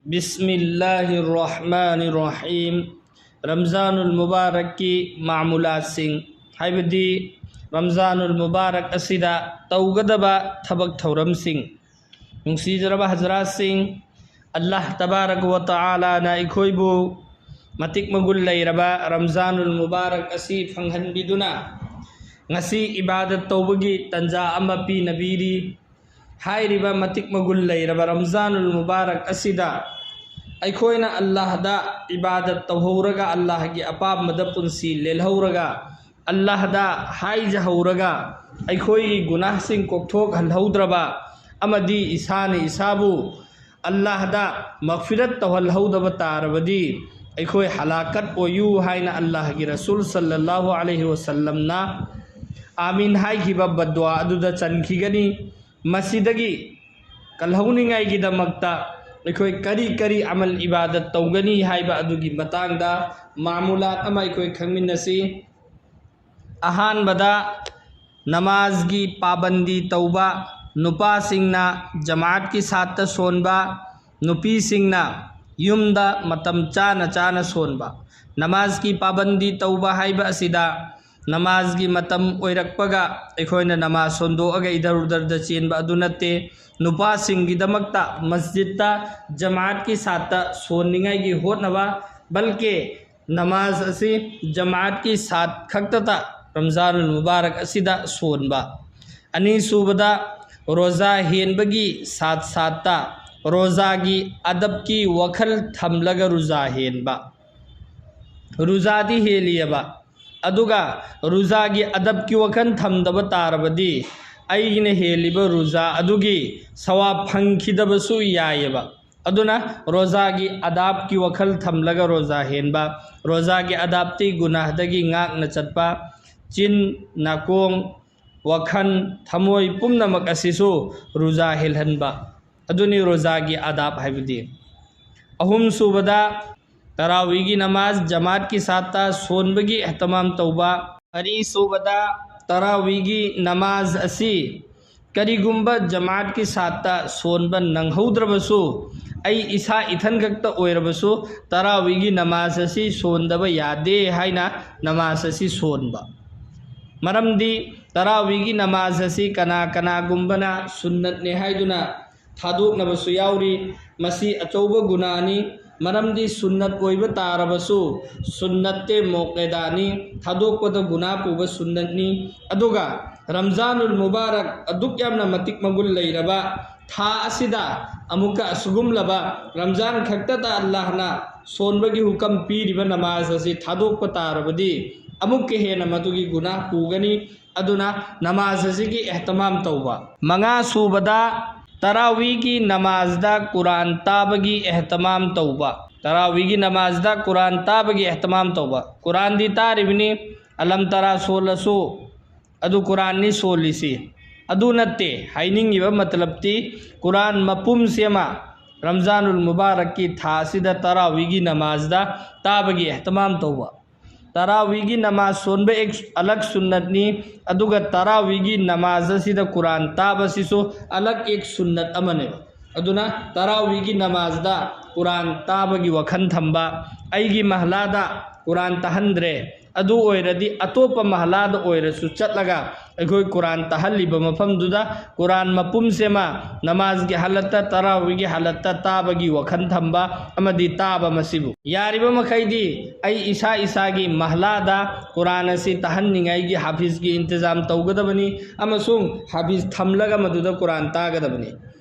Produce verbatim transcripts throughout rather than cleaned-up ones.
ꯕꯤꯁꯃꯤꯜꯂꯥꯍꯤꯔ ꯔꯍꯃꯥꯅꯤꯔ ꯔꯍꯤꯝ꯫ ꯔꯝꯖꯥꯅꯨꯜ ꯃꯨꯕꯥꯔꯛꯀꯤ ꯃꯥꯃꯨꯂꯥꯠꯁꯤꯡ, ꯍꯥꯏꯕꯗꯤ ꯔꯝꯖꯥꯅꯨꯜ ꯃꯨꯕꯥꯔꯛ ꯑꯁꯤꯗ ꯇꯧꯒꯗꯕ ꯊꯕꯛ ꯊꯧꯔꯝꯁꯤꯡ꯫ ꯅꯨꯡꯁꯤꯖꯔꯕ ꯍꯖꯔꯥꯠꯁꯤꯡ, ꯑꯜꯂꯥꯍ ꯇꯕꯥꯔꯛ ꯋ ꯇꯥꯂꯥꯅ ꯑꯩꯈꯣꯏꯕꯨ ꯃꯇꯤꯛ ꯃꯒꯨꯟ ꯂꯩꯔꯕ ꯔꯝꯖꯥꯅꯨꯜ ꯃꯨꯕꯥꯔꯛ ꯑꯁꯤ ꯐꯪꯍꯟꯕꯤꯗꯨꯅ ꯉꯁꯤ ꯏꯕꯥꯗꯠ ꯇꯧꯕꯒꯤ ꯇꯟꯖꯥ ꯑꯃ ꯄꯤꯅꯕꯤꯔꯤ꯫ ꯍꯥꯏꯔꯤꯕ ꯃꯇꯤꯛ ꯃꯒꯨꯟ ꯂꯩꯔꯕ ꯔꯝꯖꯥꯅꯨꯜ ꯃꯨꯕꯥꯔꯛ ꯑꯁꯤꯗ ꯑꯩꯈꯣꯏꯅ ꯑꯜꯂꯥꯍꯗ ꯏꯕꯥꯗꯠ ꯇꯧꯍꯧꯔꯒ, ꯑꯜꯂꯥꯍꯒꯤ ꯑꯄꯥꯝꯕꯗ ꯄꯨꯟꯁꯤ ꯂꯦꯜꯍꯧꯔꯒ, ꯑꯜꯂꯥꯍꯗ ꯍꯥꯏꯖꯍꯧꯔꯒ, ꯑꯩꯈꯣꯏꯒꯤ ꯒꯨꯅꯥꯍꯁꯤꯡ ꯀꯣꯛꯊꯣꯛꯍꯜꯍꯧꯗ꯭ꯔꯕ ꯑꯃꯗꯤ ꯏꯁꯥꯅ ꯏꯁꯥꯕꯨ ꯑꯜꯂꯥꯍꯗ ꯃꯒꯐꯤꯔꯠ ꯇꯧꯍꯜꯍꯧꯗꯕ ꯇꯥꯔꯕꯗꯤ, ꯑꯩꯈꯣꯏ ꯍꯂꯥꯀꯠ ꯑꯣꯏꯌꯨ ꯍꯥꯏꯅ ꯑꯜꯂꯥꯍꯒꯤ ꯔꯁꯨꯜ ꯁꯜꯂꯜꯂꯥꯍꯨ ꯑꯂꯩꯍꯤ ꯋꯁꯜꯂꯝꯅ ꯑꯥꯃꯤꯟ ꯍꯥꯏꯈꯤꯕ ꯕꯗ꯭ꯋꯥ ꯑꯗꯨꯗ ꯆꯟꯈꯤꯒꯅꯤ꯫ ꯃꯁꯤꯗꯒꯤ ꯀꯜꯍꯧꯅꯤꯡꯉꯥꯏꯒꯤꯗꯃꯛꯇ ꯑꯩꯈꯣꯏ ꯀꯔꯤ ꯀꯔꯤ ꯑꯃꯜ ꯏꯕꯥꯗꯠ ꯇꯧꯒꯅꯤ ꯍꯥꯏꯕ ꯑꯗꯨꯒꯤ ꯃꯇꯥꯡꯗ ꯃꯥꯃꯨꯂꯥꯠ ꯑꯃ ꯑꯩꯈꯣꯏ ꯈꯪꯃꯤꯟꯅꯁꯤ꯫ ꯑꯍꯥꯟꯕꯗ, ꯅꯃꯥꯖꯒꯤ ꯄꯥꯕꯟꯗꯤ ꯇꯧꯕ, ꯅꯨꯄꯥꯁꯤꯡꯅ ꯖꯃꯥꯠꯀꯤ ꯁꯥꯠꯇ ꯁꯣꯟꯕ, ꯅꯨꯄꯤꯁꯤꯡꯅ ꯌꯨꯝꯗ ꯃꯇꯝ ꯆꯥꯅ ꯆꯥꯅ ꯁꯣꯟꯕ꯫ ꯅꯃꯥꯖꯀꯤ ꯄꯥꯕꯟꯗꯤ ꯇꯧꯕ ꯍꯥꯏꯕ ꯑꯁꯤꯗ ꯅꯃꯥꯖꯒꯤ ꯃꯇꯝ ꯑꯣꯏꯔꯛꯄꯒ ꯑꯩꯈꯣꯏꯅ ꯅꯃꯥꯖ ꯁꯣꯟꯗꯣꯛꯑꯒ ꯏꯙꯔ ꯎꯙꯔꯗ ꯆꯦꯟꯕ ꯑꯗꯨ ꯅꯠꯇꯦ꯫ ꯅꯨꯄꯥꯁꯤꯡꯒꯤꯗꯃꯛꯇ ꯃꯁꯖꯤꯠꯇ ꯖꯃꯥꯠꯀꯤ ꯁꯥꯠꯇ ꯁꯣꯟꯅꯤꯡꯉꯥꯏꯒꯤ ꯍꯣꯠꯅꯕ, ꯕꯜꯀꯦ ꯅꯃꯥꯖ ꯑꯁꯤ ꯖꯃꯥꯠꯀꯤ ꯁꯥꯠ ꯈꯛꯇꯗ ꯔꯝꯖꯥꯅꯨꯜ ꯃꯨꯕꯥꯔꯛ ꯑꯁꯤꯗ ꯁꯣꯟꯕ꯫ ꯑꯅꯤꯁꯨꯕꯗ, ꯔꯣꯖꯥ ꯍꯦꯟꯕꯒꯤ ꯁꯥꯠ ꯁꯥꯠꯇ ꯔꯣꯖꯥꯒꯤ ꯑꯗꯕꯀꯤ ꯋꯥꯈꯜ ꯊꯝꯂꯒ ꯔꯣꯖꯥ ꯍꯦꯟꯕ꯫ ꯔꯣꯖꯥꯗꯤ ꯍꯦꯜꯂꯤꯑꯕ, ꯑꯗꯨꯒ ꯔꯣꯖꯥꯒꯤ ꯑꯗꯕꯀꯤ ꯋꯥꯈꯜ ꯊꯝꯗꯕ ꯇꯥꯔꯕꯗꯤ ꯑꯩꯒꯤꯅ ꯍꯦꯜꯂꯤꯕ ꯔꯣꯖꯥ ꯑꯗꯨꯒꯤ ꯁꯋꯥꯕ ꯐꯪꯈꯤꯗꯕꯁꯨ ꯌꯥꯏꯑꯕ꯫ ꯑꯗꯨꯅ ꯔꯣꯖꯥꯒꯤ ꯑꯗꯥꯕꯀꯤ ꯋꯥꯈꯜ ꯊꯝꯂꯒ ꯔꯣꯖꯥ ꯍꯦꯟꯕ, ꯔꯣꯖꯥꯒꯤ ꯑꯗꯥꯕꯇꯤ ꯒꯨꯅꯥꯍꯗꯒꯤ ꯉꯥꯛꯅ ꯆꯠꯄ, ꯆꯤꯟ, ꯅꯥꯀꯣꯡ, ꯋꯥꯈꯜ, ꯊꯃꯣꯏ ꯄꯨꯝꯅꯃꯛ ꯑꯁꯤꯁꯨ ꯔꯣꯖꯥ ꯍꯦꯜꯍꯟꯕ꯫ ꯑꯗꯨꯅꯤ ꯔꯣꯖꯥꯒꯤ ꯑꯗꯥꯕ ꯍꯥꯏꯕꯗꯤ꯫ ꯑꯍꯨꯝꯁꯨꯕꯗ, ꯇꯔꯥꯋꯤꯒꯤ ꯅꯃꯥꯖ ꯖꯃꯥꯠꯀꯤ ꯁꯥꯠꯇ ꯁꯣꯟꯕꯒꯤ ꯑꯦꯍꯇꯃꯥꯝ ꯇꯧꯕ꯫ ꯃꯔꯤꯁꯨꯕꯗ, ꯇꯔꯥꯋꯤꯒꯤ ꯅꯃꯥꯖ ꯑꯁꯤ ꯀꯔꯤꯒꯨꯝꯕ ꯖꯃꯥꯠꯀꯤ ꯁꯥꯠꯇ ꯁꯣꯟꯕ ꯅꯪꯍꯧꯗ꯭ꯔꯕꯁꯨ, ꯑꯩ ꯏꯁꯥ ꯏꯊꯟ ꯈꯛꯇ ꯑꯣꯏꯔꯕꯁꯨ ꯇꯔꯥꯋꯤꯒꯤ ꯅꯃꯥꯖ ꯑꯁꯤ ꯁꯣꯟꯗꯕ ꯌꯥꯗꯦ ꯍꯥꯏꯅ ꯅꯃꯥꯖ ꯑꯁꯤ ꯁꯣꯟꯕ꯫ ꯃꯔꯝꯗꯤ ꯇꯔꯥꯋꯤꯒꯤ ꯅꯃꯥꯖ ꯑꯁꯤ ꯀꯅꯥ ꯀꯅꯥꯒꯨꯝꯕꯅ ꯁꯨꯟꯅꯠꯅꯦ ꯍꯥꯏꯗꯨꯅ ꯊꯥꯗꯣꯛꯅꯕꯁꯨ ꯌꯥꯎꯔꯤ꯫ ꯃꯁꯤ ꯑꯆꯧꯕ ꯒꯨꯅꯥꯅꯤ꯫ ꯃꯔꯝꯗꯤ ꯁꯨꯟꯅꯠ ꯑꯣꯏꯕ ꯇꯥꯔꯕꯁꯨ, ꯁꯨꯟꯅꯠꯇꯦ ꯃꯣꯛꯂꯦꯗꯥꯅꯤ, ꯊꯥꯗꯣꯛꯄꯗ ꯒꯨꯅꯥ ꯄꯨꯕ ꯁꯨꯟꯅꯠꯅꯤ꯫ ꯑꯗꯨꯒ ꯔꯝꯖꯥꯅꯨꯜ ꯃꯨꯕꯥꯔꯛ ꯑꯗꯨꯛ ꯌꯥꯝꯅ ꯃꯇꯤꯛ ꯃꯒꯨꯟ ꯂꯩꯔꯕ ꯊꯥ ꯑꯁꯤꯗ ꯑꯃꯨꯛꯀ ꯑꯁꯤꯒꯨꯝꯂꯕ ꯔꯝꯖꯥꯟ ꯈꯛꯇꯗ ꯑꯜꯂꯥꯍꯅ ꯁꯣꯟꯕꯒꯤ ꯍꯨꯀꯝ ꯄꯤꯔꯤꯕ ꯅꯃꯥꯖ ꯑꯁꯤ ꯊꯥꯗꯣꯛꯄ ꯇꯥꯔꯕꯗꯤ ꯑꯃꯨꯛꯀ ꯍꯦꯟꯅ ꯃꯗꯨꯒꯤ ꯒꯨꯅꯥ ꯄꯨꯒꯅꯤ꯫ ꯑꯗꯨꯅ ꯅꯃꯥꯖ ꯑꯁꯤꯒꯤ ꯑꯦꯍꯇꯃꯥꯝ ꯇꯧꯕ꯫ ꯃꯉꯥ ꯁꯨꯕꯗ ꯇꯔꯥꯋꯤꯒꯤ ꯅꯃꯥꯖꯗ ꯀꯨꯔꯥꯟ ꯇꯥꯕꯒꯤ ꯑꯦꯍꯇꯃꯥꯝ ꯇꯧꯕ꯫ ꯇꯔꯥꯋꯤꯒꯤ ꯅꯃꯥꯖꯗ ꯀꯨꯔꯥꯟ ꯇꯥꯕꯒꯤ ꯑꯦꯍꯇꯃꯥꯝ ꯇꯧꯕ꯫ ꯀꯨꯔꯥꯟꯗꯤ ꯇꯥꯔꯤꯕꯅꯤ, ꯑꯂꯝ ꯇꯔꯥ ꯁꯣꯜꯂꯁꯨ ꯑꯗꯨ ꯀꯨꯔꯥꯟꯅꯤ ꯁꯣꯜꯂꯤꯁꯤ꯫ ꯑꯗꯨ ꯅꯠꯇꯦ, ꯍꯥꯏꯅꯤꯡꯉꯤꯕ ꯃꯇꯂꯕꯇꯤ ꯀꯨꯔꯥꯟ ꯃꯄꯨꯝꯁꯤ ꯑꯃ ꯔꯝꯖꯥꯅꯨꯜ ꯃꯨꯕꯥꯔꯛꯀꯤ ꯊꯥ ꯑꯁꯤꯗ ꯇꯔꯥꯋꯤꯒꯤ ꯅꯃꯥꯖꯗ ꯇꯥꯕꯒꯤ ꯑꯦꯍꯇꯃꯥꯝ ꯇꯧꯕ꯫ ꯇꯔꯥꯋꯤꯒꯤ ꯅꯃꯥꯖ ꯁꯣꯟꯕ ꯑꯦꯛ ꯑꯂꯛ ꯁꯨꯟꯅꯠꯅꯤ, ꯑꯗꯨꯒ ꯇꯔꯥꯋꯤꯒꯤ ꯅꯃꯥꯖ ꯑꯁꯤꯗ ꯀꯨꯔꯥꯟ ꯇꯥꯕꯁꯤꯁꯨ ꯑꯂꯛ ꯑꯦꯛ ꯁꯨꯟꯅꯠ ꯑꯃꯅꯦꯕ꯫ ꯑꯗꯨꯅ ꯇꯔꯥꯋꯤꯒꯤ ꯅꯃꯥꯖꯗ ꯀꯨꯔꯥꯟ ꯇꯥꯕꯒꯤ ꯋꯥꯈꯜ ꯊꯝꯕ, ꯑꯩꯒꯤ ꯃꯍꯂꯥꯗ ꯀꯨꯔꯥꯟ ꯇꯥꯍꯟꯗ꯭ꯔꯦ, ꯑꯗꯨ ꯑꯣꯏꯔꯗꯤ ꯑꯇꯣꯞꯄ ꯃꯍꯂꯥꯗ ꯑꯣꯏꯔꯁꯨ ꯆꯠꯂꯒ ꯑꯩꯈꯣꯏ ꯀꯨꯔꯥꯟ ꯇꯥꯍꯜꯂꯤꯕ ꯃꯐꯝꯗꯨꯗ ꯀꯨꯔꯥꯟ ꯃꯄꯨꯝꯁꯦꯃ ꯅꯃꯥꯖꯒꯤ ꯍꯥꯂꯠꯇ, ꯇꯔꯥꯋꯤꯒꯤ ꯍꯥꯂꯠꯇ ꯇꯥꯕꯒꯤ ꯋꯥꯈꯜ ꯊꯝꯕ ꯑꯃꯗꯤ ꯇꯥꯕ ꯃꯁꯤꯕꯨ꯫ ꯌꯥꯔꯤꯕ ꯃꯈꯩꯗꯤ ꯑꯩ ꯏꯁꯥ ꯏꯁꯥꯒꯤ ꯃꯍꯂꯥꯗ ꯀꯨꯔꯥꯟ ꯑꯁꯤ ꯇꯥꯍꯟꯅꯤꯡꯉꯥꯏꯒꯤ ꯍꯥꯐꯤꯖꯒꯤ ꯏꯟꯇꯤꯖꯥꯝ ꯇꯧꯒꯗꯕꯅꯤ ꯑꯃꯁꯨꯡ ꯍꯥꯐꯤꯖ ꯊꯝꯂꯒ ꯃꯗꯨꯗ ꯀꯨꯔꯥꯟ ꯇꯥꯒꯗꯕꯅꯤ꯫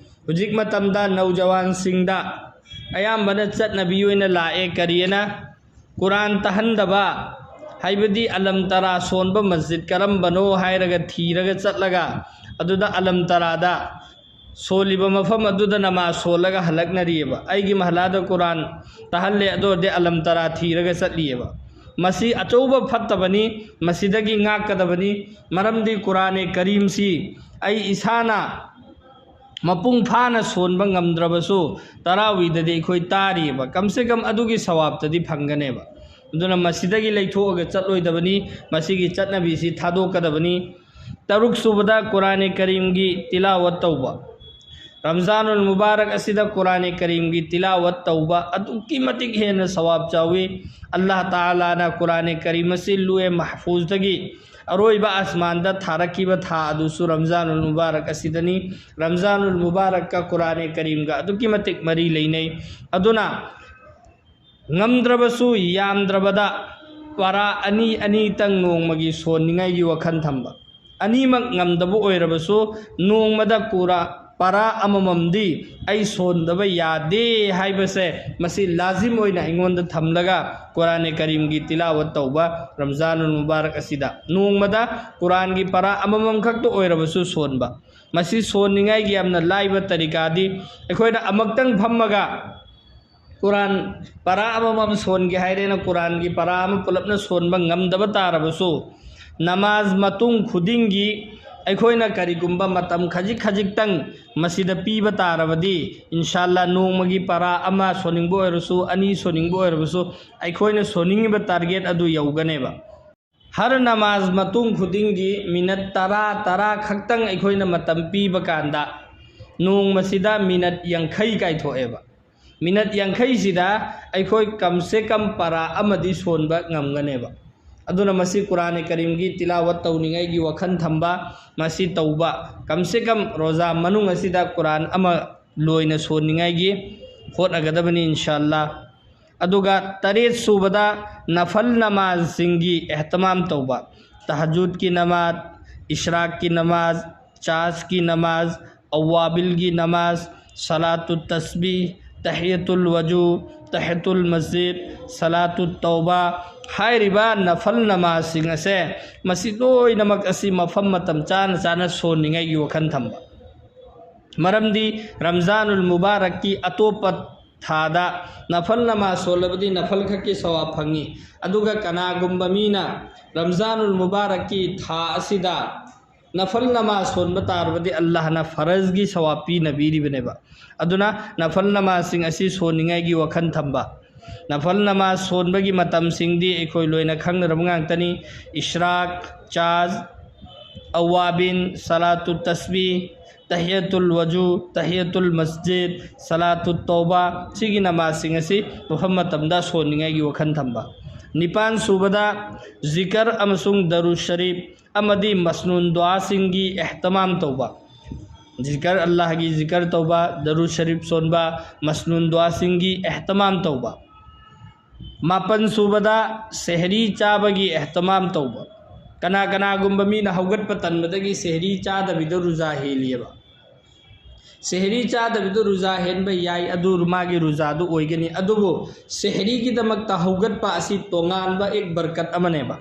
ꯍꯧꯖꯤꯛ ꯃꯇꯝꯗ ꯅꯧꯖꯋꯥꯟꯁꯤꯡꯗ ꯑꯌꯥꯝꯕꯅ ꯆꯠꯅꯕꯤ ꯑꯣꯏꯅ ꯂꯥꯛꯑꯦ ꯀꯔꯤꯑꯅ ꯀꯨꯔꯥꯟ ꯇꯥꯍꯟꯗꯕ, ꯍꯥꯏꯕꯗꯤ ꯑꯂꯝ ꯇꯔꯥ ꯁꯣꯟꯕ ꯃꯁꯖꯤꯗ ꯀꯔꯝꯕꯅꯣ ꯍꯥꯏꯔꯒ ꯊꯤꯔꯒ ꯆꯠꯂꯒ ꯑꯗꯨꯗ ꯑꯂꯝ ꯇꯔꯥꯗ ꯁꯣꯜꯂꯤꯕ ꯃꯐꯝ ꯑꯗꯨꯗ ꯅꯃꯥꯖ ꯁꯣꯜꯂꯒ ꯍꯜꯂꯛꯅꯔꯤꯑꯕ꯫ ꯑꯩꯒꯤ ꯃꯍꯂꯥꯗ ꯀꯨꯔꯥꯟ ꯇꯥꯍꯜꯂꯦ, ꯑꯗꯨ ꯑꯣꯏꯔꯗꯤ ꯑꯂꯝ ꯇꯔꯥ ꯊꯤꯔꯒ ꯆꯠꯂꯤꯑꯕ꯫ ꯃꯁꯤ ꯑꯆꯧꯕ ꯐꯠꯇꯕꯅꯤ, ꯃꯁꯤꯗꯒꯤ ꯉꯥꯛꯀꯗꯕꯅꯤ꯫ ꯃꯔꯝꯗꯤ ꯀꯨꯔꯥꯅꯦ ꯀꯔꯤꯝꯁꯤ ꯑꯩ ꯏꯁꯥꯅ ꯃꯄꯨꯡ ꯐꯥꯅ ꯁꯣꯟꯕ ꯉꯝꯗ꯭ꯔꯕꯁꯨ ꯇꯔꯥꯋꯤꯗꯗꯤ ꯑꯩꯈꯣꯏ ꯇꯥꯔꯤꯑꯕ, ꯀꯝꯁꯦ ꯀꯝ ꯑꯗꯨꯒꯤ ꯁꯋꯥꯕꯇꯗꯤ ꯐꯪꯒꯅꯦꯕ꯫ ꯑꯗꯨꯅ ꯃꯁꯤꯗꯒꯤ ꯂꯩꯊꯣꯛꯑꯒ ꯆꯠꯂꯣꯏꯗꯕꯅꯤ, ꯃꯁꯤꯒꯤ ꯆꯠꯅꯕꯤꯁꯤ ꯊꯥꯗꯣꯛꯀꯗꯕꯅꯤ꯫ ꯇꯔꯨꯛ ꯁꯨꯕꯗ ꯀꯨꯔꯥꯅꯦ ꯀꯔꯤꯝꯒꯤ ꯇꯤꯂꯥꯋꯠ ꯇꯧꯕ꯫ ꯔꯝꯖꯥꯅꯨꯜ ꯃꯨꯕꯥꯔꯛ ꯑꯁꯤꯗ ꯀꯨꯔꯥꯅꯦ ꯀꯔꯤꯝꯒꯤ ꯇꯤꯂꯥꯋꯠ ꯇꯧꯕ ꯑꯗꯨꯛꯀꯤ ꯃꯇꯤꯛ ꯍꯦꯟꯅ ꯁꯋꯥꯕ ꯆꯥꯎꯏ꯫ ꯑꯜꯂꯥꯍ ꯇꯥꯂꯥꯅ ꯀꯨꯔꯥꯅꯦ ꯀꯔꯤꯝ ꯑꯁꯤ ꯂꯨꯍꯦ ꯃꯍꯐꯨꯖꯗꯒꯤ ꯑꯔꯣꯏꯕ ꯑꯁꯃꯥꯟꯗ ꯊꯥꯔꯛꯈꯤꯕ ꯊꯥ ꯑꯗꯨꯁꯨ ꯔꯝꯖꯥꯅꯨꯜ ꯃꯨꯕꯥꯔꯛ ꯑꯁꯤꯗꯅꯤ꯫ ꯔꯝꯖꯥꯅꯨꯜ ꯃꯨꯕꯥꯔꯛꯀ ꯀꯨꯔꯥꯅꯦ ꯀꯔꯤꯝꯒ ꯑꯗꯨꯛꯀꯤ ꯃꯇꯤꯛ ꯃꯔꯤ ꯂꯩꯅꯩ꯫ ꯑꯗꯨꯅ ꯉꯝꯗ꯭ꯔꯕꯁꯨ ꯌꯥꯝꯗ꯭ꯔꯕꯗ ꯄꯔꯥ ꯑꯅꯤ ꯑꯅꯤꯇꯪ ꯅꯣꯡꯃꯒꯤ ꯁꯣꯟꯅꯤꯡꯉꯥꯏꯒꯤ ꯋꯥꯈꯜ ꯊꯝꯕ꯫ ꯑꯅꯤꯃꯛ ꯉꯝꯗꯕ ꯑꯣꯏꯔꯕꯁꯨ ꯅꯣꯡꯃꯗ ꯀꯨꯔꯥ-, ꯄꯔꯥ ꯑꯃꯃꯝꯗꯤ ꯑꯩ ꯁꯣꯟꯗꯕ ꯌꯥꯗꯦ ꯍꯥꯏꯕꯁꯦ ꯃꯁꯤ ꯂꯥꯖꯤꯝ ꯑꯣꯏꯅ ꯑꯩꯉꯣꯟꯗ ꯊꯝꯂꯒ ꯀꯨꯔꯥꯅꯦ ꯀꯔꯤꯝꯒꯤ ꯇꯤꯂꯥꯋꯠ ꯇꯧꯕ ꯔꯝꯖꯥꯅꯨꯜ ꯃꯨꯕꯥꯔꯛ ꯑꯁꯤꯗ ꯅꯣꯡꯃꯗ ꯀꯨꯔꯥꯟꯒꯤ ꯄꯔꯥ ꯑꯃꯃꯝ ꯈꯛꯇ ꯑꯣꯏꯔꯕꯁꯨ ꯁꯣꯟꯕ꯫ ꯃꯁꯤ ꯁꯣꯟꯅꯤꯡꯉꯥꯏꯒꯤ ꯌꯥꯝꯅ ꯂꯥꯏꯕ ꯇꯔꯤꯀꯥꯗꯤ ꯑꯩꯈꯣꯏꯅ ꯑꯃꯨꯛꯇꯪ ꯐꯝꯃꯒ ꯀꯨꯔꯥꯟ ꯄꯔꯥ ꯑꯃꯃꯝ ꯁꯣꯟꯒꯦ ꯍꯥꯏꯔꯦꯅ ꯀꯨꯔꯥꯟꯒꯤ ꯄꯔꯥ ꯑꯃ ꯄꯨꯂꯞꯅ ꯁꯣꯟꯕ ꯉꯝꯗꯕ ꯇꯥꯔꯕꯁꯨ, ꯅꯃꯥꯖ ꯃꯇꯨꯡ ꯈꯨꯗꯤꯡꯒꯤ ꯑꯩꯈꯣꯏꯅ ꯀꯔꯤꯒꯨꯝꯕ ꯃꯇꯝ ꯈꯖꯤꯛ ꯈꯖꯤꯛꯇꯪ ꯃꯁꯤꯗ ꯄꯤꯕ ꯇꯥꯔꯕꯗꯤ, ꯏꯟꯁꯥꯜꯂꯥ ꯅꯣꯡꯃꯒꯤ ꯄꯔꯥ ꯑꯃ ꯁꯣꯟꯅꯤꯡꯕ ꯑꯣꯏꯔꯁꯨ, ꯑꯅꯤ ꯁꯣꯟꯅꯤꯡꯕ ꯑꯣꯏꯔꯕꯁꯨ, ꯑꯩꯈꯣꯏꯅ ꯁꯣꯟꯅꯤꯡꯉꯤꯕ ꯇꯥꯔꯒꯦꯠ ꯑꯗꯨ ꯌꯧꯒꯅꯦꯕ꯫ ꯍꯔ ꯅꯃꯥꯖ ꯃꯇꯨꯡ ꯈꯨꯗꯤꯡꯒꯤ ꯃꯤꯅꯠ ꯇꯔꯥ, ꯇꯔꯥ ꯈꯛꯇꯪ ꯑꯩꯈꯣꯏꯅ ꯃꯇꯝ ꯄꯤꯕ ꯀꯥꯟꯗ, ꯅꯣꯡꯃꯁꯤꯗ ꯃꯤꯅꯠ ꯌꯥꯡꯈꯩ ꯀꯥꯏꯊꯣꯛꯑꯦꯕ꯫ ꯃꯤꯅꯠ ꯌꯥꯡꯈꯩꯁꯤꯗ ꯑꯩꯈꯣꯏ ꯀꯝꯁꯦ ꯀꯝ ꯄꯔꯥ ꯑꯃꯗꯤ ꯁꯣꯟꯕ ꯉꯝꯒꯅꯦꯕ꯫ ꯑꯗꯨꯅ ꯃꯁꯤ ꯀꯨꯔꯥꯟ ꯀꯔꯤꯝꯒꯤ ꯇꯤꯂꯥꯋꯠ ꯇꯧꯅꯤꯡꯉꯥꯏꯒꯤ ꯋꯥꯈꯜ ꯊꯝꯕ, ꯃꯁꯤ ꯇꯧꯕ, ꯀꯝꯁꯦ ꯀꯝ ꯔꯣꯖꯥ ꯃꯅꯨꯡ ꯑꯁꯤꯗ ꯀꯨꯔꯥꯟ ꯑꯃ ꯂꯣꯏꯅ ꯁꯣꯟꯅꯤꯡꯉꯥꯏꯒꯤ ꯍꯣꯠꯅꯒꯗꯕꯅꯤ, ꯏꯟꯁꯥꯜꯂꯥ꯫ ꯑꯗꯨꯒ ꯇꯔꯦꯠ ꯁꯨꯕꯗ ꯅꯐꯜ ꯅꯃꯥꯖꯁꯤꯡꯒꯤ ꯑꯦꯍꯇꯃꯥꯝ ꯇꯧꯕ, ꯇꯍꯖꯨꯗꯀꯤ ꯅꯃꯥꯖ, ꯏꯁ꯭ꯔꯥꯛꯀꯤ ꯅꯃꯥꯖ, ꯆꯥꯖꯀꯤ ꯅꯃꯥꯖ, ꯑꯋꯥꯕꯤꯜꯒꯤ ꯅꯃꯥꯖ, ꯁꯂꯥꯇꯨ ꯇꯁꯕꯤ, ꯇꯍꯤꯌꯇꯨꯜ ꯋꯖꯨ, ꯇꯍꯤꯌꯇꯨꯜ ꯃꯁꯖꯤꯗ, ꯁꯂꯥꯇꯨ ꯇꯧꯕ ꯍꯥꯏꯔꯤꯕ ꯅꯐꯜ ꯅꯃꯥꯖꯁꯤꯡ ꯑꯁꯦ, ꯃꯁꯤ ꯂꯣꯏꯅꯃꯛ ꯑꯁꯤ ꯃꯐꯝ ꯃꯇꯝ ꯆꯥꯅ ꯆꯥꯅ ꯁꯣꯟꯅꯤꯡꯉꯥꯏꯒꯤ ꯋꯥꯈꯜ ꯊꯝꯕ꯫ ꯃꯔꯝꯗꯤ ꯔꯝꯖꯥꯅꯨꯜ ꯃꯨꯕꯥꯔꯛꯀꯤ ꯑꯇꯣꯞꯄ ꯊꯥꯗ ꯅꯐꯜ ꯅꯃꯥꯖ ꯁꯣꯜꯂꯕꯗꯤ ꯅꯐꯜ ꯈꯛꯀꯤ ꯁꯋꯥꯕ ꯐꯪꯉꯤ꯫ ꯑꯗꯨꯒ ꯀꯅꯥꯒꯨꯝꯕ ꯃꯤꯅ ꯔꯝꯖꯥꯅꯨꯜ ꯃꯨꯕꯥꯔꯛꯀꯤ ꯊꯥ ꯑꯁꯤꯗ ꯅꯐꯜ ꯅꯃꯥꯖ ꯁꯣꯟꯕ ꯇꯥꯔꯕꯗꯤ ꯑꯜꯂꯥꯍꯅ ꯐꯔꯖꯒꯤ ꯁꯋꯥꯕ ꯄꯤꯅꯕꯤꯔꯤꯕꯅꯦꯕ꯫ ꯑꯗꯨꯅ ꯅꯐꯜ ꯅꯃꯥꯖꯁꯤꯡ ꯑꯁꯤ ꯁꯣꯟꯅꯤꯡꯉꯥꯏꯒꯤ ꯋꯥꯈꯜ ꯊꯝꯕ꯫ ꯅꯐꯜ ꯅꯃꯥꯖ ꯁꯣꯟꯕꯒꯤ ꯃꯇꯝꯁꯤꯡꯗꯤ ꯑꯩꯈꯣꯏ ꯂꯣꯏꯅ ꯈꯪꯅꯔꯕ ꯉꯥꯛꯇꯅꯤ꯫ ꯏꯁ꯭ꯔꯥꯛ, ꯆꯥꯖ, ꯑꯋꯥꯕꯤꯟ, ꯁꯂꯥꯇꯨ ꯇꯁꯕꯤ, ꯇꯍꯤꯌꯇꯨꯜ ꯋꯖꯨ, ꯇꯍꯤꯌꯇꯨꯜ ꯃꯁꯖꯤꯗ, ꯁꯂꯥꯇꯨꯠ ꯇꯧꯕꯥ, ꯁꯤꯒꯤ ꯅꯃꯥꯖꯁꯤꯡ ꯑꯁꯤ ꯃꯐꯝ ꯃꯇꯝꯗ ꯁꯣꯟꯅꯤꯡꯉꯥꯏꯒꯤ ꯋꯥꯈꯜ ꯊꯝꯕ꯫ ꯅꯤꯄꯥꯟ ꯁꯨꯕꯗ, ꯖꯤꯀꯔ ꯑꯃꯁꯨꯡ ꯗꯔꯨ ꯁꯔꯤꯐ ꯑꯃꯗꯤ ꯃꯁꯅꯨꯟ ꯗꯨꯋꯥꯁꯤꯡꯒꯤ ꯑꯦꯍꯇꯃꯥꯝ ꯇꯧꯕ꯫ ꯖꯤꯀꯔ, ꯑꯜꯂꯥꯍꯒꯤ ꯖꯤꯀꯔ ꯇꯧꯕ, ꯗꯔꯨ ꯁꯔꯤꯐ ꯁꯣꯟꯕ, ꯃꯁꯅꯨꯟ ꯗꯨꯋꯥꯁꯤꯡꯒꯤ ꯑꯦꯍꯇꯃꯥꯝ ꯇꯧꯕ꯫ ꯃꯥꯄꯟ ꯁꯨꯕꯗ, ꯁꯦꯍꯔꯤ ꯆꯥꯕꯒꯤ ꯑꯦꯍꯇꯃꯥꯝ ꯇꯧꯕ꯫ ꯀꯅꯥ ꯀꯅꯥꯒꯨꯝꯕ ꯃꯤꯅ ꯍꯧꯒꯠꯄ ꯇꯟꯕꯗꯒꯤ ꯁꯦꯍꯔꯤ ꯆꯥꯗꯕꯤꯗ ꯔꯨꯖꯥ ꯍꯦꯜꯂꯤꯑꯕ꯫ ꯁꯦꯍꯔꯤ ꯆꯥꯗꯕꯤꯗ ꯔꯨꯖꯥ ꯍꯦꯟꯕ ꯌꯥꯏ, ꯑꯗꯨ ꯃꯥꯒꯤ ꯔꯨꯖꯥꯗꯨ ꯑꯣꯏꯒꯅꯤ꯫ ꯑꯗꯨꯕꯨ ꯁꯦꯍꯔꯤꯒꯤꯗꯃꯛꯇ ꯍꯧꯒꯠꯄ ꯑꯁꯤ ꯇꯣꯉꯥꯟꯕ ꯑꯦꯛ ꯕꯔꯀꯠ ꯑꯃꯅꯦꯕ꯫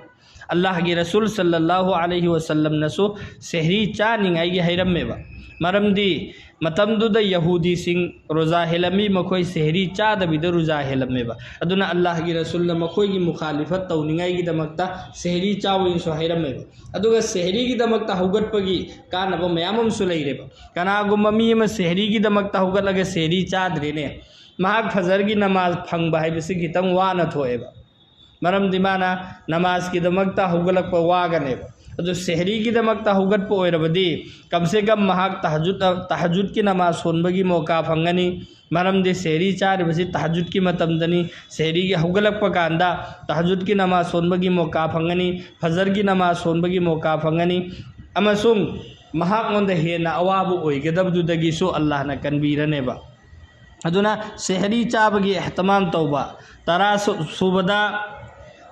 ꯑꯜꯂꯥꯍꯒꯤ ꯔꯁꯨꯜ ꯁꯜꯂꯜꯂꯥꯍꯨ ꯑꯂꯩꯍꯤ ꯋꯁꯜꯂꯝꯅꯁꯨ ꯁꯦꯍꯔꯤ ꯆꯥꯅꯤꯡꯉꯥꯏꯒꯤ ꯍꯩꯔꯝꯃꯦꯕ꯫ ꯃꯔꯝꯗꯤ ꯃꯇꯝꯗꯨꯗ ꯌꯍꯨꯗꯤꯁꯤꯡ ꯔꯣꯖꯥ ꯍꯦꯜꯂꯝꯃꯤ, ꯃꯈꯣꯏ ꯁꯦꯍꯔꯤ ꯆꯥꯗꯕꯤꯗ ꯔꯣꯖꯥ ꯍꯦꯜꯂꯝꯃꯦꯕ꯫ ꯑꯗꯨꯅ ꯑꯜꯂꯥꯍꯒꯤ ꯔꯁꯨꯜꯅ ꯃꯈꯣꯏꯒꯤ ꯃꯨꯈꯥꯂꯤꯐꯠ ꯇꯧꯅꯤꯡꯉꯥꯏꯒꯤꯗꯃꯛꯇ ꯁꯦꯍꯔꯤ ꯆꯥꯎꯅꯁꯨ ꯍꯩꯔꯝꯃꯦꯕ꯫ ꯑꯗꯨꯒ ꯁꯦꯍꯔꯤꯒꯤꯗꯃꯛꯇ ꯍꯧꯒꯠꯄꯒꯤ ꯀꯥꯟꯅꯕ ꯃꯌꯥꯝ ꯑꯃꯁꯨ ꯂꯩꯔꯦꯕ꯫ ꯀꯅꯥꯒꯨꯝꯕ ꯃꯤ ꯑꯃ ꯁꯦꯍꯔꯤꯒꯤꯗꯃꯛꯇ ꯍꯧꯒꯠꯂꯒ ꯁꯦꯍꯔꯤ ꯆꯥꯗ꯭ꯔꯦꯅꯦ, ꯃꯍꯥꯛ ꯐꯖꯔꯒꯤ ꯅꯃꯥꯖ ꯐꯪꯕ ꯍꯥꯏꯕꯁꯤ ꯈꯤꯇꯪ ꯋꯥꯅ ꯊꯣꯛꯑꯦꯕ꯫ ꯃꯔꯝꯗꯤ ꯃꯥꯅ ꯅꯃꯥꯖꯀꯤꯗꯃꯛꯇ ꯍꯧꯒꯠꯂꯛꯄ ꯋꯥꯒꯅꯦꯕ꯫ ꯑꯗꯨ ꯁꯦꯍꯔꯤꯒꯤꯗꯃꯛꯇ ꯍꯧꯒꯠꯄ ꯑꯣꯏꯔꯕꯗꯤ ꯀꯝꯁꯦ ꯀꯝ ꯃꯍꯥꯛ ꯇꯍꯖꯨꯗ, ꯇꯍꯖꯨꯗꯀꯤ ꯅꯃꯥꯖ ꯁꯣꯟꯕꯒꯤ ꯃꯣꯀꯥ ꯐꯪꯒꯅꯤ꯫ ꯃꯔꯝꯗꯤ ꯁꯦꯍꯔꯤ ꯆꯥꯔꯤꯕꯁꯤ ꯇꯍꯖꯨꯗꯀꯤ ꯃꯇꯝꯗꯅꯤ꯫ ꯁꯦꯍꯔꯤꯒꯤ ꯍꯧꯒꯠꯂꯛꯄ ꯀꯥꯟꯗ ꯇꯍꯖꯨꯗꯀꯤ ꯅꯃꯥꯖ ꯁꯣꯟꯕꯒꯤ ꯃꯣꯀꯥ ꯐꯪꯒꯅꯤ, ꯐꯖꯔꯒꯤ ꯅꯃꯥꯖ ꯁꯣꯟꯕꯒꯤ ꯃꯣꯀꯥ ꯐꯪꯒꯅꯤ, ꯑꯃꯁꯨꯡ ꯃꯍꯥꯛꯉꯣꯟꯗ ꯍꯦꯟꯅ ꯑꯋꯥꯕ ꯑꯣꯏꯒꯗꯕꯗꯨꯗꯒꯤꯁꯨ ꯑꯜꯂꯥꯍꯅ ꯀꯟꯕꯤꯔꯅꯦꯕ꯫ ꯑꯗꯨꯅ ꯁꯦꯍꯔꯤ ꯆꯥꯕꯒꯤ ꯑꯦꯍꯇꯃꯥꯝ ꯇꯧꯕ꯫ ꯇꯔꯥ ꯁꯨ-, ꯁꯨꯕꯗ,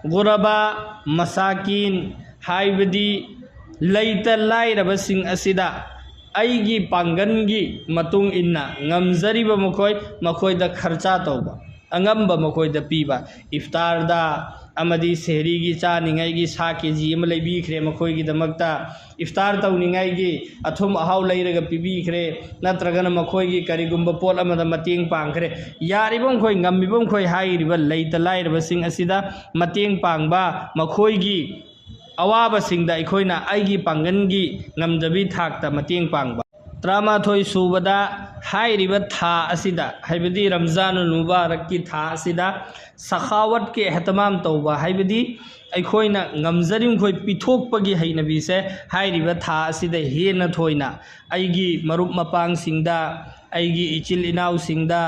ꯒꯨꯔꯕꯥ, ꯃꯁꯥꯀꯤꯟ, ꯍꯥꯏꯕꯗꯤ ꯂꯩꯇ ꯂꯥꯏꯔꯕꯁꯤꯡ ꯑꯁꯤꯗ ꯑꯩꯒꯤ ꯄꯥꯡꯒꯜꯒꯤ ꯃꯇꯨꯡ ꯏꯟꯅ ꯉꯝꯖꯔꯤꯕ ꯃꯈꯣꯏ, ꯃꯈꯣꯏꯗ ꯈꯔꯆꯥ ꯇꯧꯕ, ꯑꯉꯝꯕ ꯃꯈꯣꯏꯗ ꯄꯤꯕ꯫ ꯏꯐꯇꯥꯔꯗ ꯑꯃꯗꯤ ꯁꯦꯍꯔꯤꯒꯤ ꯆꯥꯅꯤꯡꯉꯥꯏꯒꯤ ꯁꯥ ꯀꯦ ꯖꯤ ꯑꯃ ꯂꯩꯕꯤꯈ꯭ꯔꯦ ꯃꯈꯣꯏꯒꯤꯗꯃꯛꯇ꯫ ꯏꯐꯇꯥꯔ ꯇꯧꯅꯤꯡꯉꯥꯏꯒꯤ ꯑꯊꯨꯝ ꯑꯍꯥꯎ ꯂꯩꯔꯒ ꯄꯤꯕꯤꯈ꯭ꯔꯦ, ꯅꯠꯇ꯭ꯔꯒꯅ ꯃꯈꯣꯏꯒꯤ ꯀꯔꯤꯒꯨꯝꯕ ꯄꯣꯠ ꯑꯃꯗ ꯃꯇꯦꯡ ꯄꯥꯡꯈ꯭ꯔꯦ꯫ ꯌꯥꯔꯤꯕ ꯃꯈꯣꯏ, ꯉꯝꯃꯤꯕ ꯃꯈꯣꯏ, ꯍꯥꯏꯔꯤꯕ ꯂꯩꯇ ꯂꯥꯏꯔꯕꯁꯤꯡ ꯑꯁꯤꯗ ꯃꯇꯦꯡ ꯄꯥꯡꯕ, ꯃꯈꯣꯏꯒꯤ ꯑꯋꯥꯕꯁꯤꯡꯗ ꯑꯩꯈꯣꯏꯅ ꯑꯩꯒꯤ ꯄꯥꯡꯒꯜꯒꯤ ꯉꯝꯖꯕꯤ ꯊꯥꯛꯇ ꯃꯇꯦꯡ ꯄꯥꯡꯕ꯫ ꯇꯔꯥꯃꯥꯊꯣꯏ ꯁꯨꯕꯗ, ꯍꯥꯏꯔꯤꯕ ꯊꯥ ꯑꯁꯤꯗ, ꯍꯥꯏꯕꯗꯤ ꯔꯝꯖꯥꯅꯨꯜ ꯃꯨꯕꯥꯔꯛꯀꯤ ꯊꯥ ꯑꯁꯤꯗ ꯁꯈꯥꯋꯠꯀꯤ ꯑꯦꯍꯇꯃꯥꯝ ꯇꯧꯕ, ꯍꯥꯏꯕꯗꯤ ꯑꯩꯈꯣꯏꯅ ꯉꯝꯖꯔꯤꯃꯈꯣꯏ ꯄꯤꯊꯣꯛꯄꯒꯤ ꯍꯩꯅꯕꯤꯁꯦ ꯍꯥꯏꯔꯤꯕ ꯊꯥ ꯑꯁꯤꯗ ꯍꯦꯟꯅ ꯊꯣꯏꯅ ꯑꯩꯒꯤ ꯃꯔꯨꯞ ꯃꯄꯥꯡꯁꯤꯡꯗ, ꯑꯩꯒꯤ ꯏꯆꯤꯜ ꯏꯅꯥꯎꯁꯤꯡꯗ,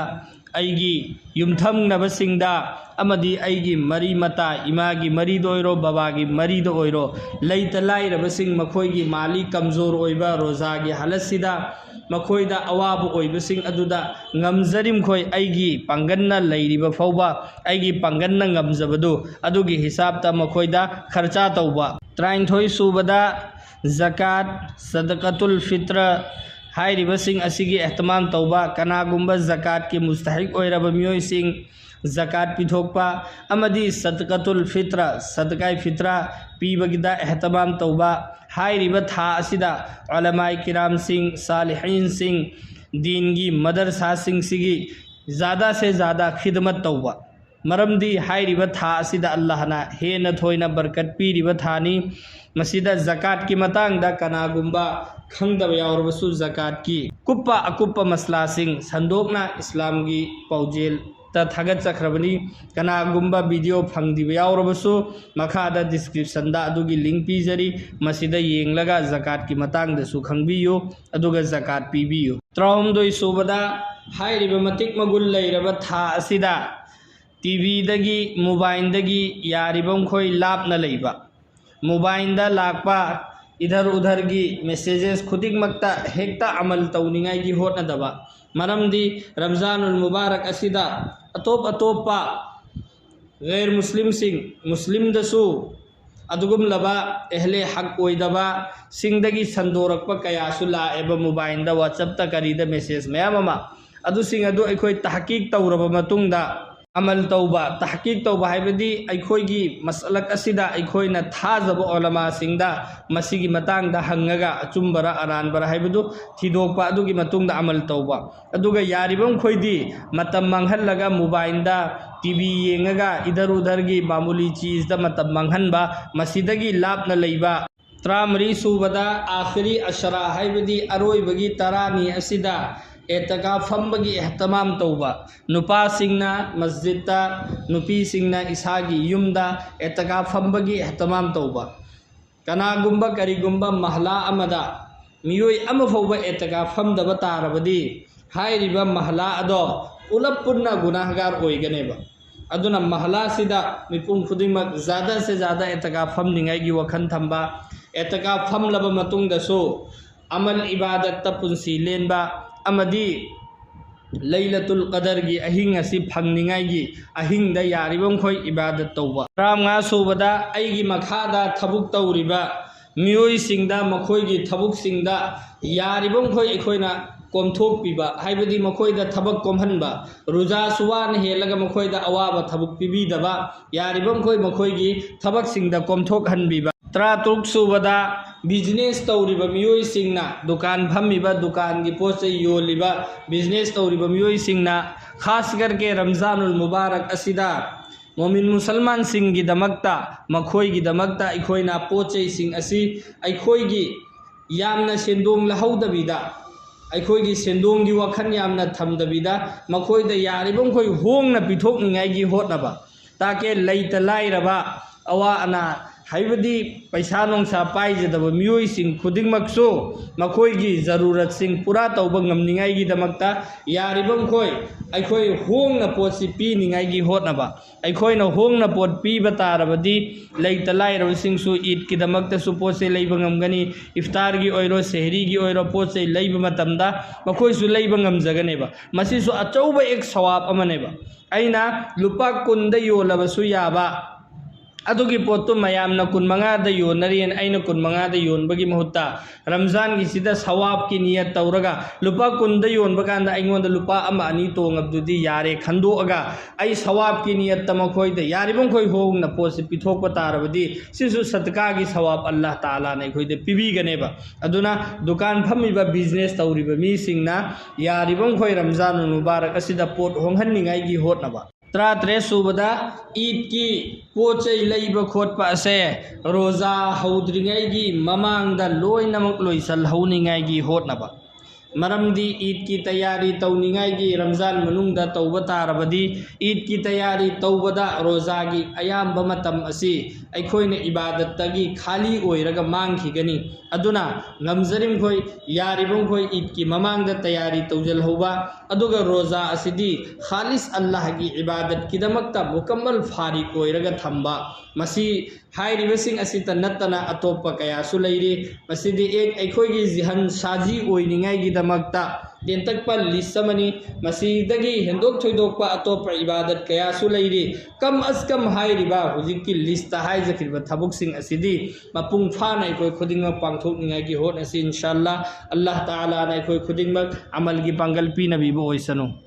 ꯑꯩꯒꯤ ꯌꯨꯝꯊꯪꯅꯕꯁꯤꯡꯗ, ꯑꯃꯗꯤ ꯑꯩꯒꯤ ꯃꯔꯤ ꯃꯇꯥ, ꯏꯃꯥꯒꯤ ꯃꯔꯤꯗ ꯑꯣꯏꯔꯣ, ꯕꯕꯥꯒꯤ ꯃꯔꯤꯗ ꯑꯣꯏꯔꯣ, ꯂꯩꯇ ꯂꯥꯏꯔꯕꯁꯤꯡ, ꯃꯈꯣꯏꯒꯤ ꯃꯥꯂꯤ ꯀꯝꯖꯣꯔ ꯑꯣꯏꯕ ꯔꯣꯖꯥꯒꯤ ꯍꯥꯂꯠꯁꯤꯗ ꯃꯈꯣꯏꯗ ꯑꯋꯥꯕ ꯑꯣꯏꯕꯁꯤꯡ ꯑꯗꯨꯗ ꯉꯝꯖꯔꯤꯃꯈꯣꯏ ꯑꯩꯒꯤ ꯄꯥꯡꯒꯜꯅ ꯂꯩꯔꯤꯕ ꯐꯥꯎꯕ, ꯑꯩꯒꯤ ꯄꯥꯡꯒꯜꯅ ꯉꯝꯖꯕꯗꯨ ꯑꯗꯨꯒꯤ ꯍꯤꯁꯥꯕꯇ ꯃꯈꯣꯏꯗ ꯈꯔꯆꯥ ꯇꯧꯕ꯫ ꯇꯔꯥꯅꯤꯊꯣꯏ ꯁꯨꯕꯗ ꯖꯀꯥꯠ, ꯁꯗꯀꯥꯇꯨꯜ ꯐꯤꯇ꯭ꯔ ꯍꯥꯏꯔꯤꯕꯁꯤꯡ ꯑꯁꯤꯒꯤ ꯑꯦꯍꯇꯃꯥꯝ ꯇꯧꯕ꯫ ꯀꯅꯥꯒꯨꯝꯕ ꯖꯀꯥꯠꯀꯤ ꯃꯨꯁꯇꯍꯤꯛ ꯑꯣꯏꯔꯕ ꯃꯤꯑꯣꯏꯁꯤꯡ ꯖꯀꯥꯠ ꯄꯤꯊꯣꯛꯄ ꯑꯃꯗꯤ ꯁꯗꯀꯥꯇꯨꯜ ꯐꯤꯇ꯭ꯔ, ꯁꯗꯀꯥꯏ ꯐꯤꯇ꯭ꯔ ꯄꯤꯕꯒꯤꯗ ꯑꯦꯍꯇꯃꯥꯝ ꯇꯧꯕ꯫ ꯍꯥꯏꯔꯤꯕ ꯊꯥ ꯑꯁꯤꯗ ꯎꯂꯃꯥꯏ ꯀꯤꯔꯥꯝꯁꯤꯡ, ꯁꯥꯂꯤꯍꯤꯟꯁꯤꯡ, ꯗꯤꯟꯒꯤ ꯃꯗꯔꯁꯥꯁꯤꯡꯁꯤꯒꯤ ꯖꯥꯗꯥ ꯁꯦ ꯖꯥꯗꯥ ꯈꯤꯗꯃꯠ ꯇꯧꯕ꯫ ꯃꯔꯝꯗꯤ ꯍꯥꯏꯔꯤꯕ ꯊꯥ ꯑꯁꯤꯗ ꯑꯜꯂꯥꯍꯅ ꯍꯦꯟꯅ ꯊꯣꯏꯅ ꯕꯔꯀꯠ ꯄꯤꯔꯤꯕ ꯊꯥꯅꯤ꯫ ꯃꯁꯤꯗ ꯖꯀꯥꯠꯀꯤ ꯃꯇꯥꯡꯗ ꯀꯅꯥꯒꯨꯝꯕ ꯈꯪꯗꯕ ꯌꯥꯎꯔꯕꯁꯨ, ꯖꯀꯥꯠꯀꯤ ꯀꯨꯞꯄ ꯑꯀꯨꯞꯄ ꯃꯁꯂꯥꯁꯤꯡ ꯁꯟꯗꯣꯛꯅ ꯏꯁꯂꯥꯝꯒꯤ ꯄꯥꯎꯖꯦꯜꯗ ꯊꯥꯒꯠꯆꯈ꯭ꯔꯕꯅꯤ꯫ ꯀꯅꯥꯒꯨꯝꯕ ꯚꯤꯗꯤꯑꯣ ꯐꯪꯗ꯭ꯔꯤꯕ ꯌꯥꯎꯔꯕꯁꯨ, ꯃꯈꯥꯗ ꯗꯤꯁꯀ꯭ꯔꯤꯞꯁꯟꯗ ꯑꯗꯨꯒꯤ ꯂꯤꯡ ꯄꯤꯖꯔꯤ, ꯃꯁꯤꯗ ꯌꯦꯡꯂꯒ ꯖꯀꯥꯠꯀꯤ ꯃꯇꯥꯡꯗꯁꯨ ꯈꯪꯕꯤꯌꯨ, ꯑꯗꯨꯒ ꯖꯀꯥꯠ ꯄꯤꯕꯤꯌꯨ꯫ ꯇꯔꯥꯍꯨꯝꯗꯣꯏ ꯁꯨꯕꯗ, ꯍꯥꯏꯔꯤꯕ ꯃꯇꯤꯛ ꯃꯒꯨꯟ ꯂꯩꯔꯕ ꯊꯥ ꯑꯁꯤꯗ ꯇꯤꯚꯤꯗꯒꯤ, ꯃꯣꯕꯥꯏꯜꯗꯒꯤ ꯌꯥꯔꯤꯕ ꯃꯈꯣꯏ ꯂꯥꯞꯅ ꯂꯩꯕ, ꯃꯣꯕꯥꯏꯜꯗ ꯂꯥꯛꯄ ꯏꯙꯔ ꯎꯙꯔꯒꯤ ꯃꯦꯁꯦꯖꯦꯁ ꯈꯨꯗꯤꯡꯃꯛꯇ ꯍꯦꯛꯇ ꯑꯃꯜ ꯇꯧꯅꯤꯡꯉꯥꯏꯒꯤ ꯍꯣꯠꯅꯗꯕ꯫ ꯃꯔꯝꯗꯤ ꯔꯝꯖꯥꯅꯨꯜ ꯃꯨꯕꯥꯔꯛ ꯑꯁꯤꯗ ꯑꯇꯣꯞ ꯑꯇꯣꯞꯄ ꯒꯩꯔ ꯃꯨꯁꯂꯤꯝꯁꯤꯡ, ꯃꯨꯁꯂꯤꯝꯗꯁꯨ ꯑꯗꯨꯒꯨꯝꯂꯕ ꯑꯦꯍꯂꯦ ꯍꯛ ꯑꯣꯏꯗꯕꯁꯤꯡꯗꯒꯤ ꯁꯟꯗꯣꯔꯛꯄ ꯀꯌꯥꯁꯨ ꯂꯥꯛꯑꯦꯕ, ꯃꯣꯕꯥꯏꯜꯗ, ꯋꯥꯆꯞꯇ, ꯀꯔꯤꯗ ꯃꯦꯁꯦꯖ ꯃꯌꯥꯝ ꯑꯃ꯫ ꯑꯗꯨꯁꯤꯡ ꯑꯗꯨ ꯑꯩꯈꯣꯏ ꯇꯍꯀꯤꯛ ꯇꯧꯔꯕ ꯃꯇꯨꯡꯗ ꯑꯃꯜ ꯇꯧꯕ꯫ ꯇꯍꯀꯤꯛ ꯇꯧꯕ ꯍꯥꯏꯕꯗꯤ ꯑꯩꯈꯣꯏꯒꯤ ꯃꯁꯂꯛ ꯑꯁꯤꯗ ꯑꯩꯈꯣꯏꯅ ꯊꯥꯖꯕ ꯎꯂꯃꯥꯁꯤꯡꯗ ꯃꯁꯤꯒꯤ ꯃꯇꯥꯡꯗ ꯍꯪꯉꯒ ꯑꯆꯨꯝꯕꯔ ꯑꯔꯥꯟꯕꯔ ꯍꯥꯏꯕꯗꯨ ꯊꯤꯗꯣꯛꯄ, ꯑꯗꯨꯒꯤ ꯃꯇꯨꯡꯗ ꯑꯃꯜ ꯇꯧꯕ꯫ ꯑꯗꯨꯒ ꯌꯥꯔꯤꯕ ꯃꯈꯣꯏꯗꯤ ꯃꯇꯝ ꯃꯥꯡꯍꯜꯂꯒ ꯃꯣꯕꯥꯏꯜꯗ, ꯇꯤꯚꯤ ꯌꯦꯡꯉꯒ, ꯏꯙꯔ ꯎꯙꯔꯒꯤ ꯃꯥꯃꯨꯂꯤ ꯆꯤꯖꯗ ꯃꯇꯝ ꯃꯥꯡꯍꯟꯕ, ꯃꯁꯤꯗꯒꯤ ꯂꯥꯞꯅ ꯂꯩꯕ꯫ ꯇꯔꯥꯃꯔꯤ ꯁꯨꯕꯗ ꯑꯥꯈꯤꯔꯤ ꯑꯁꯔꯥ ꯍꯥꯏꯕꯗꯤ ꯑꯔꯣꯏꯕꯒꯤ ꯇꯔꯥꯅꯤ ꯑꯁꯤꯗ ꯑꯦꯇꯀꯥꯐ ꯐꯝꯕꯒꯤ ꯑꯦꯍꯇꯃꯥꯝ ꯇꯧꯕ꯫ ꯅꯨꯄꯥꯁꯤꯡꯅ ꯃꯁꯖꯤꯠꯇ, ꯅꯨꯄꯤꯁꯤꯡꯅ ꯏꯁꯥꯒꯤ ꯌꯨꯝꯗ ꯑꯦꯇꯀꯥꯐ ꯐꯝꯕꯒꯤ ꯑꯦꯍꯇꯃꯥꯝ ꯇꯧꯕ꯫ ꯀꯅꯥꯒꯨꯝꯕ ꯀꯔꯤꯒꯨꯝꯕ ꯃꯍꯂꯥ ꯑꯃꯗ ꯃꯤꯑꯣꯏ ꯑꯃ ꯐꯥꯎꯕ ꯑꯦꯇꯀꯥꯐ ꯐꯝꯗꯕ ꯇꯥꯔꯕꯗꯤ, ꯍꯥꯏꯔꯤꯕ ꯃꯍꯂꯥ ꯑꯗꯣ ꯄꯨꯂꯞ ꯄꯨꯟꯅ ꯒꯨꯅꯥꯍꯒꯥꯔ ꯑꯣꯏꯒꯅꯦꯕ꯫ ꯑꯗꯨꯅ ꯃꯍꯂꯥꯁꯤꯗ ꯃꯤꯄꯨꯝ ꯈꯨꯗꯤꯡꯃꯛ ꯖꯥꯗ ꯁꯦ ꯖꯥꯗ ꯑꯦꯇꯀꯥꯐ ꯐꯝꯅꯤꯡꯉꯥꯏꯒꯤ ꯋꯥꯈꯜ ꯊꯝꯕ, ꯑꯦꯇꯀꯥꯐ ꯐꯝꯂꯕ ꯃꯇꯨꯡꯗꯁꯨ ꯑꯃꯜ ꯏꯕꯥꯗꯠꯇ ꯄꯨꯟꯁꯤ ꯂꯦꯟꯕ ꯑꯃꯗꯤ ꯂꯩꯂꯇꯨꯜ ꯀꯗꯔꯒꯤ ꯑꯍꯤꯡ ꯑꯁꯤ ꯐꯪꯅꯤꯡꯉꯥꯏꯒꯤ ꯑꯍꯤꯡꯗ ꯌꯥꯔꯤꯕ ꯃꯈꯩ ꯏꯕꯥꯗꯠ ꯇꯧꯕ꯫ ꯇꯔꯥꯃꯉꯥ ꯁꯨꯕꯗ, ꯑꯩꯒꯤ ꯃꯈꯥꯗ ꯊꯕꯛ ꯇꯧꯔꯤꯕ ꯃꯤꯑꯣꯏꯁꯤꯡꯗ, ꯃꯈꯣꯏꯒꯤ ꯊꯕꯛꯁꯤꯡꯗ ꯌꯥꯔꯤꯕ ꯃꯈꯩ ꯑꯩꯈꯣꯏꯅ ꯀꯣꯝꯊꯣꯛꯄꯤꯕ, ꯍꯥꯏꯕꯗꯤ ꯃꯈꯣꯏꯗ ꯊꯕꯛ ꯀꯣꯝꯍꯟꯕ, ꯔꯨꯖꯥꯁꯨ ꯋꯥꯅ ꯍꯦꯜꯂꯒ ꯃꯈꯣꯏꯗ ꯑꯋꯥꯕ ꯊꯕꯛ ꯄꯤꯕꯤꯗꯕ, ꯌꯥꯔꯤꯕ ꯃꯈꯩ ꯃꯈꯣꯏꯒꯤ ꯊꯕꯛꯁꯤꯡꯗ ꯀꯣꯝꯊꯣꯛꯍꯟꯕꯤꯕ꯫ ꯇꯔꯥꯇꯔꯨꯛ ꯁꯨꯕꯗ, ꯕꯤꯖꯤꯅꯦꯁ ꯇꯧꯔꯤꯕ ꯃꯤꯑꯣꯏꯁꯤꯡꯅ, ꯗꯨꯀꯥꯟ ꯐꯝꯃꯤꯕ, ꯗꯨꯀꯥꯟꯒꯤ ꯄꯣꯠ ꯆꯩ ꯌꯣꯜꯂꯤꯕ, ꯕꯤꯖꯤꯅꯦꯁ ꯇꯧꯔꯤꯕ ꯃꯤꯑꯣꯏꯁꯤꯡꯅ, ꯈꯥꯁ ꯀꯔꯀꯦ ꯔꯝꯖꯥꯅꯨꯜ ꯃꯨꯕꯥꯔꯛ ꯑꯁꯤꯗ ꯃꯣꯃꯤꯟ ꯃꯨꯁꯜꯃꯥꯟꯁꯤꯡꯒꯤꯗꯃꯛꯇ, ꯃꯈꯣꯏꯒꯤꯗꯃꯛꯇ ꯑꯩꯈꯣꯏꯅ ꯄꯣꯠ ꯆꯩꯁꯤꯡ ꯑꯁꯤ ꯑꯩꯈꯣꯏꯒꯤ ꯌꯥꯝꯅ ꯁꯦꯟꯗꯣꯡ ꯂꯧꯍꯧꯗꯕꯤꯗ, ꯑꯩꯈꯣꯏꯒꯤ ꯁꯦꯟꯗꯣꯡꯒꯤ ꯋꯥꯈꯜ ꯌꯥꯝꯅ ꯊꯝꯗꯕꯤꯗ, ꯃꯈꯣꯏꯗ ꯌꯥꯔꯤꯕ ꯃꯈꯩ ꯍꯣꯡꯅ ꯄꯤꯊꯣꯛꯅꯤꯡꯉꯥꯏꯒꯤ ꯍꯣꯠꯅꯕ꯫ ꯇꯥꯀꯦ ꯂꯩꯇ ꯂꯥꯏꯔꯕ, ꯑꯋꯥ ꯑꯅꯥ, ꯍꯥꯏꯕꯗꯤ ꯄꯩꯁꯥ ꯅꯨꯡꯁꯥ ꯄꯥꯏꯖꯗꯕ ꯃꯤꯑꯣꯏꯁꯤꯡ ꯈꯨꯗꯤꯡꯃꯛꯁꯨ ꯃꯈꯣꯏꯒꯤ ꯖꯔꯨꯔꯠꯁꯤꯡ ꯄꯨꯔꯥ ꯇꯧꯕ ꯉꯝꯅꯤꯡꯉꯥꯏꯒꯤꯗꯃꯛꯇ ꯌꯥꯔꯤꯕ ꯃꯈꯩ ꯑꯩꯈꯣꯏ ꯍꯣꯡꯅ ꯄꯣꯠꯁꯤ ꯄꯤꯅꯤꯡꯉꯥꯏꯒꯤ ꯍꯣꯠꯅꯕ꯫ ꯑꯩꯈꯣꯏꯅ ꯍꯣꯡꯅ ꯄꯣꯠ ꯄꯤꯕ ꯇꯥꯔꯕꯗꯤ ꯂꯩꯇ ꯂꯥꯏꯔꯕꯁꯤꯡꯁꯨ ꯏꯗꯀꯤꯗꯃꯛꯇꯁꯨ ꯄꯣꯠ ꯆꯩ ꯂꯩꯕ ꯉꯝꯒꯅꯤ꯫ ꯏꯐꯇꯥꯔꯒꯤ ꯑꯣꯏꯔꯣ, ꯁꯦꯍꯔꯤꯒꯤ ꯑꯣꯏꯔꯣ, ꯄꯣꯠ ꯆꯩ ꯂꯩꯕ ꯃꯇꯝꯗ ꯃꯈꯣꯏꯁꯨ ꯂꯩꯕ ꯉꯝꯖꯒꯅꯦꯕ꯫ ꯃꯁꯤꯁꯨ ꯑꯆꯧꯕ ꯑꯦꯛ ꯁꯋꯥꯕ ꯑꯃꯅꯦꯕ꯫ ꯑꯩꯅ ꯂꯨꯄꯥ ꯀꯨꯟꯗ ꯌꯣꯜꯂꯕꯁꯨ ꯌꯥꯕ ꯑꯗꯨꯒꯤ ꯄꯣꯠꯇꯨ ꯃꯌꯥꯝꯅ ꯀꯨꯟꯃꯉꯥꯗ ꯌꯣꯟꯅꯔꯤꯅ ꯑꯩꯅ ꯀꯨꯟꯃꯉꯥꯗ ꯌꯣꯟꯕꯒꯤ ꯃꯍꯨꯠꯇ, ꯔꯝꯖꯥꯟꯒꯤꯁꯤꯗ ꯁꯋꯥꯕꯀꯤ ꯅꯤꯌꯠ ꯇꯧꯔꯒ ꯂꯨꯄꯥ ꯀꯨꯟꯗ ꯌꯣꯟꯕ ꯀꯥꯟꯗ ꯑꯩꯉꯣꯟꯗ ꯂꯨꯄꯥ ꯑꯃ ꯑꯅꯤ ꯇꯣꯡꯉꯕꯗꯨꯗꯤ ꯌꯥꯔꯦ ꯈꯟꯗꯣꯛꯑꯒ, ꯑꯩ ꯁꯋꯥꯕꯀꯤ ꯅꯤꯌꯠꯇ ꯃꯈꯣꯏꯗ ꯌꯥꯔꯤꯕ ꯃꯈꯩ ꯍꯣꯡꯅ ꯄꯣꯠꯁꯤ ꯄꯤꯊꯣꯛꯄ ꯇꯥꯔꯕꯗꯤ, ꯁꯤꯁꯨ ꯁꯗꯀꯥꯒꯤ ꯁꯋꯥꯕ ꯑꯜꯂꯥꯍ ꯇꯥꯂꯥꯅ ꯑꯩꯈꯣꯏꯗ ꯄꯤꯕꯤꯒꯅꯦꯕ꯫ ꯑꯗꯨꯅ ꯗꯨꯀꯥꯟ ꯐꯝꯃꯤꯕ, ꯕꯤꯖꯤꯅꯦꯁ ꯇꯧꯔꯤꯕ ꯃꯤꯁꯤꯡꯅ ꯌꯥꯔꯤꯕ ꯃꯈꯩ ꯔꯝꯖꯥꯟ ꯃꯨꯕꯥꯔꯛ ꯑꯁꯤꯗ ꯄꯣꯠ ꯍꯣꯡꯍꯟꯅꯤꯡꯉꯥꯏꯒꯤ ꯍꯣꯠꯅꯕ꯫ ꯇꯔꯥꯇꯔꯦꯠ ꯁꯨꯕꯗ, ꯏꯗꯀꯤ ꯄꯣꯠ ꯆꯩ ꯂꯩꯕ ꯈꯣꯠꯄ ꯑꯁꯦ ꯔꯣꯖꯥ ꯍꯧꯗ꯭ꯔꯤꯉꯩꯒꯤ ꯃꯃꯥꯡꯗ ꯂꯣꯏꯅꯃꯛ ꯂꯣꯏꯁꯤꯜꯍꯧꯅꯤꯡꯉꯥꯏꯒꯤ ꯍꯣꯠꯅꯕ꯫ ꯃꯔꯝꯗꯤ ꯏꯗꯀꯤ ꯇꯌꯥꯔꯤ ꯇꯧꯅꯤꯡꯉꯥꯏꯒꯤ ꯔꯝꯖꯥꯟ ꯃꯅꯨꯡꯗ ꯇꯧꯕ ꯇꯥꯔꯕꯗꯤ, ꯏꯗꯀꯤ ꯇꯌꯥꯔꯤ ꯇꯧꯕꯗ ꯔꯣꯖꯥꯒꯤ ꯑꯌꯥꯝꯕ ꯃꯇꯝ ꯑꯁꯤ ꯑꯩꯈꯣꯏꯅ ꯏꯕꯥꯗꯠꯇꯒꯤ ꯈꯥꯂꯤ ꯑꯣꯏꯔꯒ ꯃꯥꯡꯈꯤꯒꯅꯤ꯫ ꯑꯗꯨꯅ ꯉꯝꯖꯔꯤꯃꯈꯣꯏ, ꯌꯥꯔꯤꯕꯃꯈꯣꯏ ꯏꯗꯀꯤ ꯃꯃꯥꯡꯗ ꯇꯌꯥꯔꯤ ꯇꯧꯖꯤꯜꯍꯧꯕ, ꯑꯗꯨꯒ ꯔꯣꯖꯥ ꯑꯁꯤꯗꯤ ꯈꯥꯂꯤꯁ ꯑꯜꯂꯥꯍꯒꯤ ꯏꯕꯥꯗꯠꯀꯤꯗꯃꯛꯇ ꯃꯨꯀꯝꯃꯜ ꯐꯥꯔꯤꯛ ꯑꯣꯏꯔꯒ ꯊꯝꯕ꯫ ꯃꯁꯤ ꯍꯥꯏꯔꯤꯕꯁꯤꯡ ꯑꯁꯤꯇ ꯅꯠꯇꯅ ꯑꯇꯣꯞꯄ ꯀꯌꯥꯁꯨ ꯂꯩꯔꯤ꯫ ꯃꯁꯤꯗꯤ ꯑꯦꯛ ꯑꯩꯈꯣꯏꯒꯤ ꯖꯤꯍꯟ ꯁꯥꯖꯤ ꯑꯣꯏꯅꯤꯡꯉꯥꯏꯒꯤꯗꯃꯛꯇ ꯇꯦꯟꯇꯛꯄ ꯂꯤꯁ ꯑꯃꯅꯤ꯫ ꯃꯁꯤꯗꯒꯤ ꯍꯦꯟꯗꯣꯛ ꯊꯣꯏꯗꯣꯛꯄ ꯑꯇꯣꯞꯄ ꯏꯕꯥꯗꯠ ꯀꯌꯥꯁꯨ ꯂꯩꯔꯤ꯫ ꯀꯝ ꯑꯁ ꯀꯝ ꯍꯥꯏꯔꯤꯕ ꯍꯧꯖꯤꯛꯀꯤ ꯂꯤꯁꯇ ꯍꯥꯏꯖꯈꯤꯕ ꯊꯕꯛꯁꯤꯡ ꯑꯁꯤꯗꯤ ꯃꯄꯨꯡ ꯐꯥꯅ ꯑꯩꯈꯣꯏ ꯈꯨꯗꯤꯡꯃꯛ ꯄꯥꯡꯊꯣꯛꯅꯤꯡꯉꯥꯏꯒꯤ ꯍꯣꯠꯅꯁꯤ, ꯏꯟꯁꯥ ꯑꯜꯂꯥ꯫ ꯑꯜꯂꯥꯍ ꯇꯥꯂꯥꯅ ꯑꯩꯈꯣꯏ ꯈꯨꯗꯤꯡꯃꯛ ꯑꯃꯜꯒꯤ ꯄꯥꯡꯒꯜ ꯄꯤꯅꯕꯤꯕ ꯑꯣꯏꯁꯅꯨ꯫